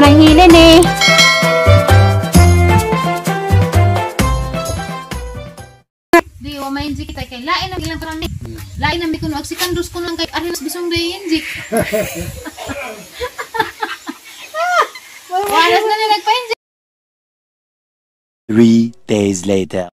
Rang hilin eh. Di wa may injik kita kay lain ang ilang parang lain ang bikuno ag sikandus ko lang kay arhin bisong day injik. Walas na nila nagpa-injik. 3 days later.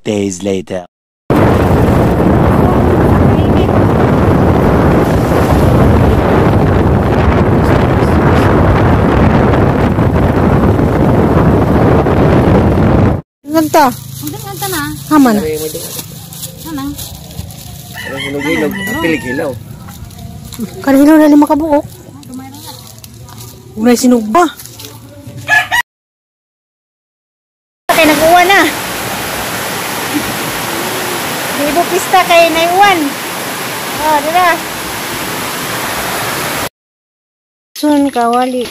Days later. Nganta. Nganta na. Haman. Haman. Hinog, pilig hilaw. Kanino na 5 ka buok. Unay sinugba. Kay nag-uwan na. Ibo pista kay naiuwan. Oh, dira. Sun kawali.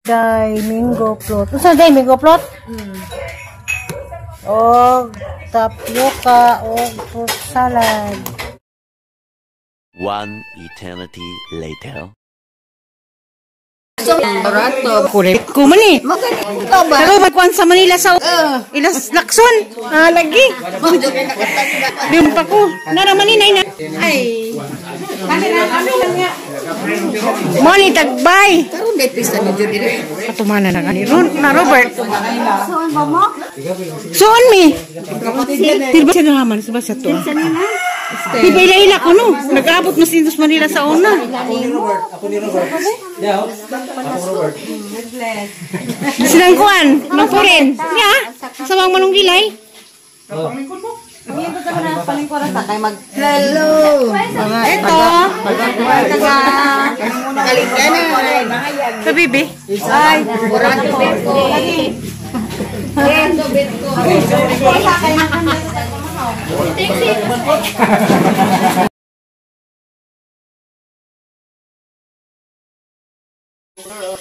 Dai mango plot. Unsa dai mango plot? Og tapioca og fruit salad. One eternity later. Barato. Kumani. Pero magkuan sa Manila sa ilas Lacson. Ah, lagi. Di pa ko. Nara Manila na. Ay. Moni tagbay. Karon day pista ni Jud dire. Katumana na gani ron na Robert. Suon ba mo? Suon mi. Tilba siya naman sa siya to. Di ba ila-ila ko no? Nag-abot na si Indus Manila sa una. Ako ni Robert. Yeah. Ako Robert. Silang kuan, ng foreign. Ya, sa mga manunggilay. Hello. Ito. Sa bibi. Ay, burato ko.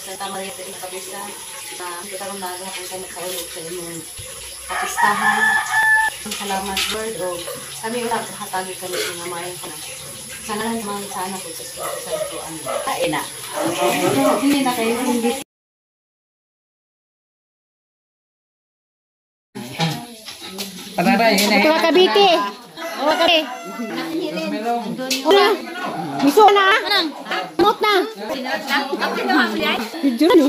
Santa Maria de Cabeza, kita kong nagahapon ka nagkaulog sa imong kapistahan. Salamat Lord o kami wala hatagi kami nga maayo ka na. Sana man sana ko sa Santo ano. Kain na. Hindi na kayo hindi. Ito ka Cavite. Okay. Una. Miso na. Mot na. Video na.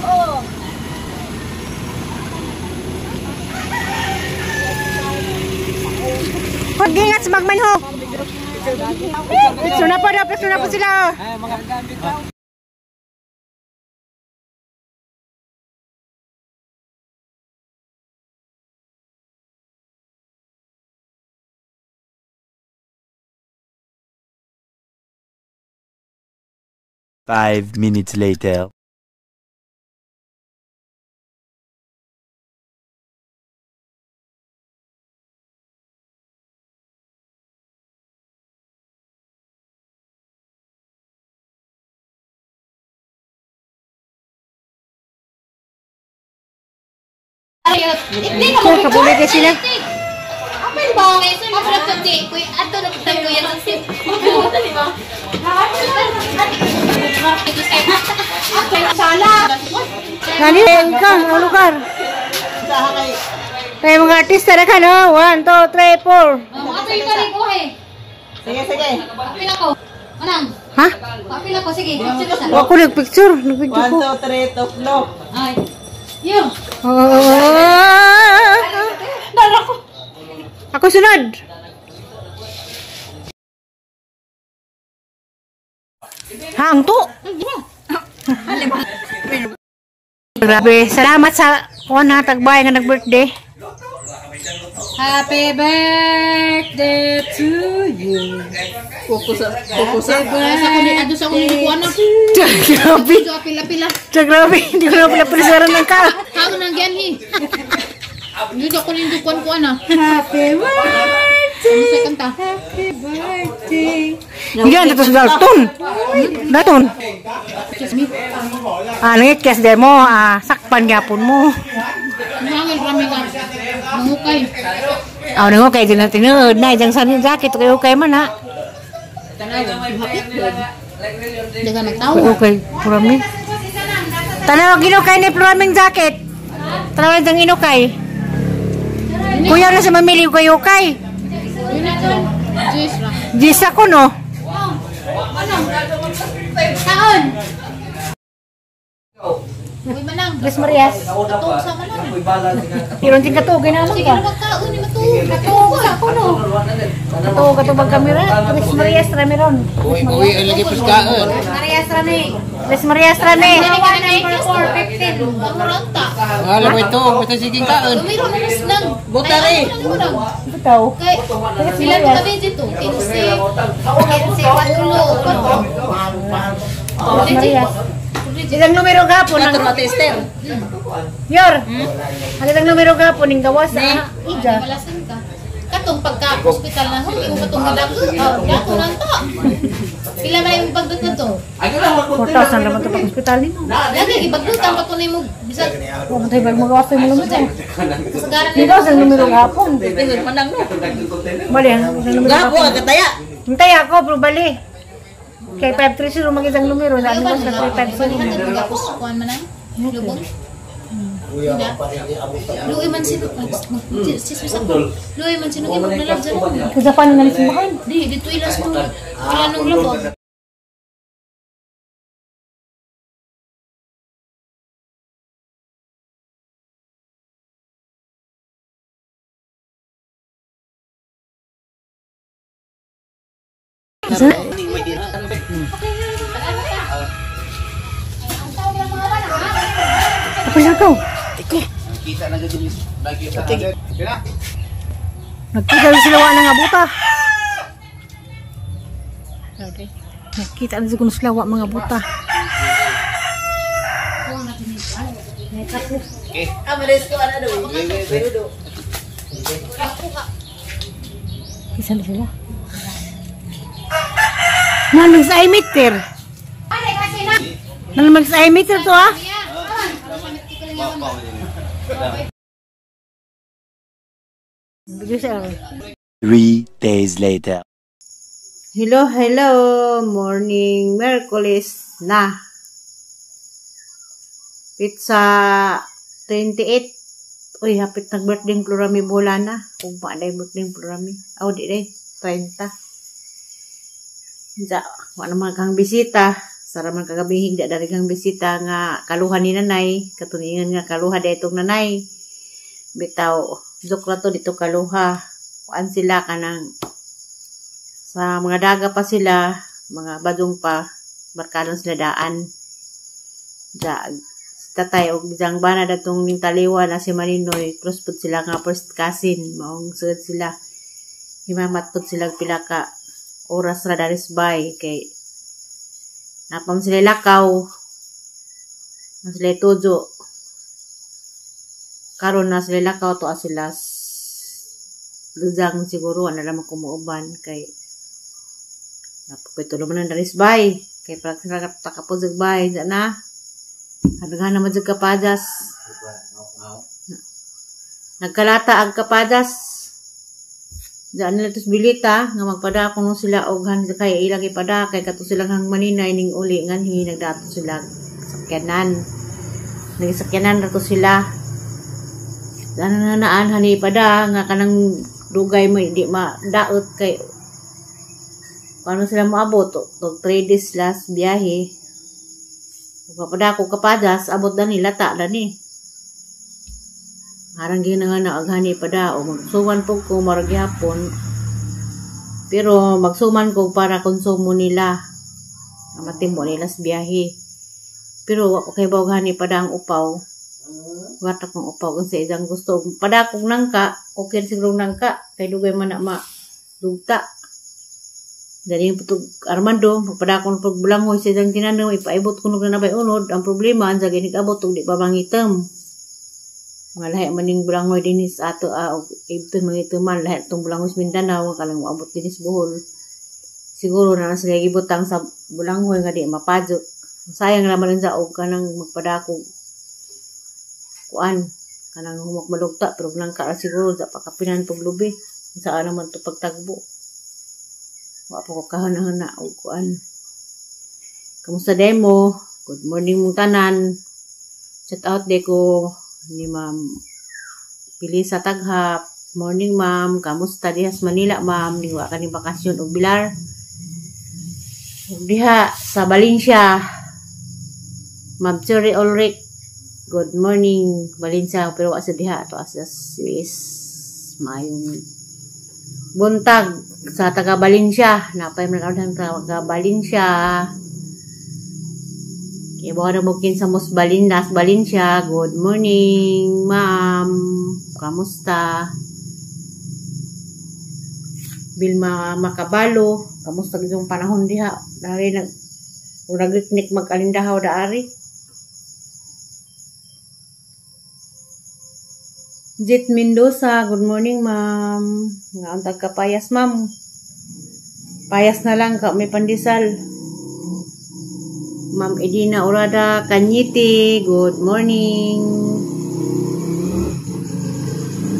Oh. Pag-ingat sa magmanho. Picture na po daw, picture na po sila. Five minutes later. Hindi ka mo Kabuli sila. Apel ba? Ako na kundi, kuy ato na putang kuya sa sip. Nani ka, ang lugar. Kaya mga artista na ka, no? 1, 2, 3, 4. Apel ka rin ko eh. Sige, sige. Apel ako. Manang. Ha? Apel ako, sige. Ako nagpicture. Nagpicture ko. 1, 2, 3, tuflo. Ay. Yo. Oh. Ako sunod. Hang to. Grabe, salamat sa kuan ha tagbay nga nag-birthday. Happy birthday to you. Kukusa, kukusa. Sa kunin, ado sa kunin ko ano. Grabe. So apil-apila. Grabe, hindi ko na pala pilisaran ng ka. Kaon nang ganhi. Hindi ko kunin dukuan ko ana. Happy birthday. Ano sa kanta? Happy birthday. Yan, ito sa Dalton. Dalton. Ah, nangit demo, ah, sakpan gyapon mo. Nangil rami ka. Nangukay. Ah, nangukay din na tinuod na diyang sa jacket kay ukay man ha. Daga magtawo. Okay, purami. Tanaw ginukay ni pluraming jacket. Tanaw diyang inukay. Kuya na sa mamili kay ukay. Yun na to. Jis ra. Jis ako no. Taon. Uy manang. Tres Marias. Tuog sa manang. Iron ting katuog na lang Sige ka. na magkaon ni matuog. Katuog sa ako no. Katuog katubag kamera. Tres Marias ramiron. Uy, uy, ang lagi pagkaon. Marias rami. Tres Marias rami. Dili ka na 4:15. Pamuranta. Wala mo ito, basta sige kaon. Lumiro na mas nang. Butari. Bitaw. Kay sila to kami dito. 15. 15 ulo. Tres Marias. Ilang numero gapon ang Yor. Ang ilang numero gapon ning gawas sa ija. Malasan ka. Katong pagka hospital na ho, imo katong gidako. Oh, dako lang to. Pila man imong pagdot na to? 4,000 naman ito pag ospital nimo. Lagi gibagdutan pa ko nimo bisag Huwag tayo bag magawas tayo mga lumito. kasagaran Dito sa numero gapon. Tingin man lang no. Bali, ang isang numero Gapo gapon. ang kataya. Hintay ako, pero bali. Kay 530 mag isang numero, na ano sa 350. Gapos kuan man ang lubong. Luoy man sino sismis ako. Luoy man sino imong nalab dyan. Kaya paano nalisimbahan? Di dito ilas mo. Wala nung lubong. Ako lang ko. Nagkita na sila wala nga buta. Nagkita na siguro sila wa mga buta. Isa na sila. Nalang sa meter. Nalang sa meter to ah. Bigyo siya. 3 days later. Hello, hello. Morning, Merkulis na. Pizza 28. Uy, hapit nag-birthday ng Plurami Bola na. Kung pa na birthday ng Plurami. Aw, di day. 30. Diya, wala naman kang bisita. Sara man kagabi, hindi dari kang bisita nga kaluha ni nanay. Katuningan nga kaluha daytong nanay. Bitaw, joke na to dito kaluha. Kuan sila kanang sa mga daga pa sila, mga badong pa, barkadan sila daan. Ja, tatay og jang bana datong ning taliwa na si Maninoy, close pud sila nga first cousin, maong sud sila. Himamat pud sila pila ka oras ra daris bay kay napam sila lakaw. Na sila tujo. Karon na sila lakaw to sila luzang siguro ana lamang kumuuban kay napapitulo man ang daris bay kay para sa takapod sa bay na adaghan naman sa kapadas nagkalata ang kapadas daan nila tos bilita nga magpada kuno sila og han kay ilang ipada kay kato silang hang maninay ning uli nganhi nagdato sila sakyanan nagisakyanan ra to sila daan na naan hani pada nga kanang dugay mo hindi madaot kay paano sila moabot tog 3 days last biyahe papada ko kapadas abot dani lata dani harang gina nga na aghani pada o magsuman po ko marag gyapon pero magsuman ko para konsumo nila matimo nila sa biyahe pero wa ko kay bawghani pada ang upaw. Wata kong upaw kung sa isang gusto. Pada kong nangka, okay siguro nangka. Kay dugay man na madugta. Dali yung putog Armando, pada kong pagbulangoy sa isang tinanaw, ipaibot ko nung nanabay unod. Ang problema, ang sa ginikabot, di pa mangitem. Mga lahi maning bulangoy dinis ato, ibton mangiteman, lahi itong bulangoy sa Mindanao, kalang maabot dinis Bohol. Siguro na sila gibutang sa bulangoy nga di mapadyo. Sayang naman ang saog ka nang magpadakog. Kuan kanang humok malugta pero nangka ra siguro sa pakapinan paglubi saan naman to pagtagbo wa pa ko kahana-hana og kuan. Kamusta demo? Good morning mong tanan. Shout out de ko ni Ma'am Pilisa Taghap. Morning ma'am, kamusta diha sa Manila ma'am? Niwa ka ni bakasyon og Bilar. Ug diha sa Valencia. Ma'am Cherry Ulrich. Good morning, Valencia, pero asa diha ato asa Swiss. Maayong buntag sa taga Valencia. Napay man ang taga Valencia. Kaya buka na mo kinsa mos Balindas, Valencia. Good morning, ma'am. Kamusta? Bilma Makabalo. Kamusta gidong panahon diha? Dari nag uragiknik mag-alindahaw daari. Jet Mendoza, good morning, ma'am. Nga ang tagkapayas, ma'am. Payas na lang ka may pandesal. Ma'am Edina Orada Kanyiti, good morning.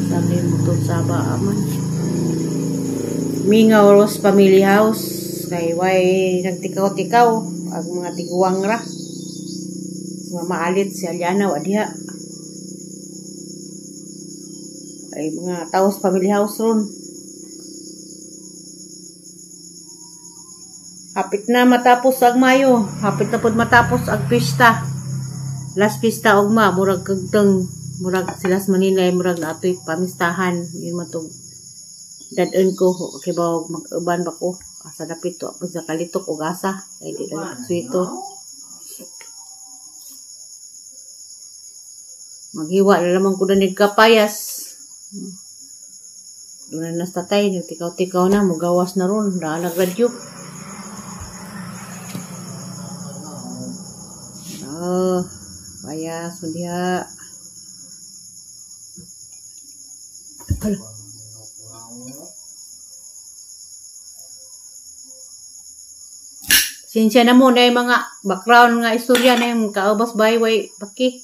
Sabi mo to saba aman. Mingaw Rose Family House kay way nagtikaw-tikaw ang mga tiguang ra. Si Mama Alit, si Aliana wa diha. Ay mga Taos Family House ron. Hapit na matapos ang Mayo. Hapit na pod matapos ang pista. Last pista ugma, murag kagtang, murag silas Manila, murag naatoy pamistahan. Yun man tong dadon ko, kay bawag mag-uban ba ko. Asa dapit to, sa kalitok og asa. Ay di lang suito. Maghiwa na lamang ko na nagkapayas. Doon na nas tatay, nagtikaw-tikaw na, mugawas na ron, daan nagradyo. Oh, payas mo diha. Hala. Sinsya na mo na yung mga background nga istorya na yung kaubas byway paki.